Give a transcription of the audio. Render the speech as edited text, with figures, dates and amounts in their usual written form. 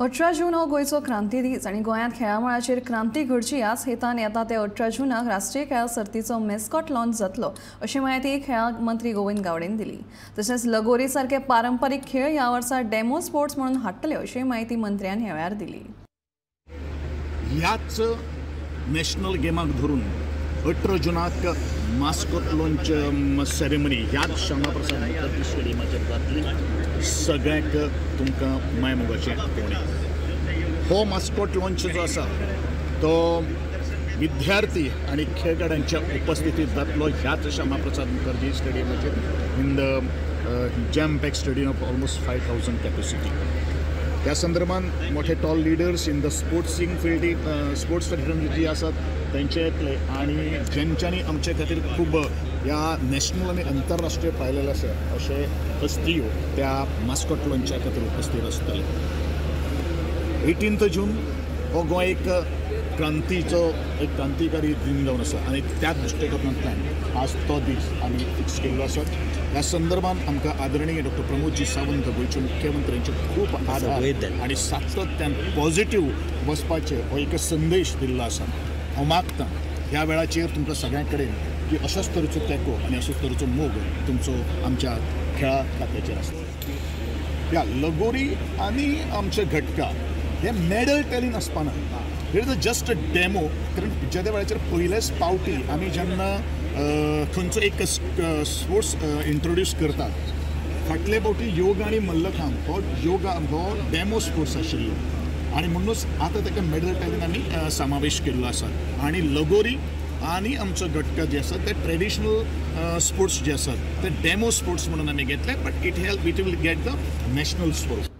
18 जून हो गोंयचो क्रांती दीस आनी गोंयांत खेळा मळाचेर क्रांती घडची ह्याच हेतान येता ते 18 जूनाक राष्ट्रीय खेळां सर्तीचो मेस्कॉट लॉन्च जातलो अशी म्हायती खेळां मंत्री गोविंद गावडेन दिली. तशेंच लगोरी सारके पारंपारीक खेळ ह्या वर्सा डेमो स्पोर्ट्स म्हणून हाडटले अशी म्हायती मंत्र्यान ह्या वेळार दिली. ह्याच नॅशनल गेमाक धरून 18 जुनाक मास्कॉट लॉन्च सेरेमनी ह्याच श्यामाप्रसाद मुखर्जी स्टेडियमाचेर जातली. सगळ्यांक तुमकां मायमोगाचें आपोवणें. हो मास्कॉट लॉन्च जो आसा तो विद्यार्थी आनी खेळगड्यांच्या उपस्थितींत जातलो ह्याच Shyama Prasad Mukherjee स्टेडियमाचेर in the jam pack stadium of almost 5000 capacity. ह्या संदर्भान मोठे tall leaders in the sportsing फिल्डी स्पोर्ट्स फ्रेटर्निटी जी आसात तेंचे येतले आनी जेंच्यांनी आमचे खातीर खूब ह्या नॅशनल आनी अंतरराष्ट्रीय पायलेले आसा अशे हस्तियो त्या मास्कॉट लॉन्चा खातीर उपस्थित आसतले. 18 जून हो गोंय एक क्रांतीचो एक क्रांतिकारी दिन जावन आसा आनी त्या दृश्टिकोनांतल्यान आज तो दीस आमी फिक्स केल्लो आसा. ह्या संदर्भान आमकां आदरणीय डॉक्टर प्रमोदजी सावंत गोंयचे मुख्यमंत्र्यांचे खूब आदार आनी सातत्यान पॉझिटिव्ह वचपाचे हो एक संदेश दिल्लो आसा. हांव मागतां ह्या वेळाचेर तुमकां सगळ्यां कडेन की अशोच तरेचो तेंको आनी अशोच तरेचो मोग तुमचो आमच्या खेळा खात्याचेर आसता. ह्या लगोरी आनी आमचे घटका हे मॅडल टॅली नासपाना, it is a just a demo. कारण ज्या वेळाचेर पयलेच पावटी आमी जेन्ना खंयचो एक स्पोर्ट्स इंट्रोड्यूस करतात, फाटले फावटी योग आनी मल्लखांब हो योगा हो डेमो स्पोर्ट्स आशिल्लो आनी म्हणूनच आतां ताका मॅडल टॅलीन आमी समावेश केल्लो आसा. आनी लगोरी आनी आमचो घटका जे आसा ते ट्रेडिशनल स्पोर्ट्स जे आसात ते डेमो स्पोर्ट्स म्हणून आमी घेतले, but it help it will get the national sports.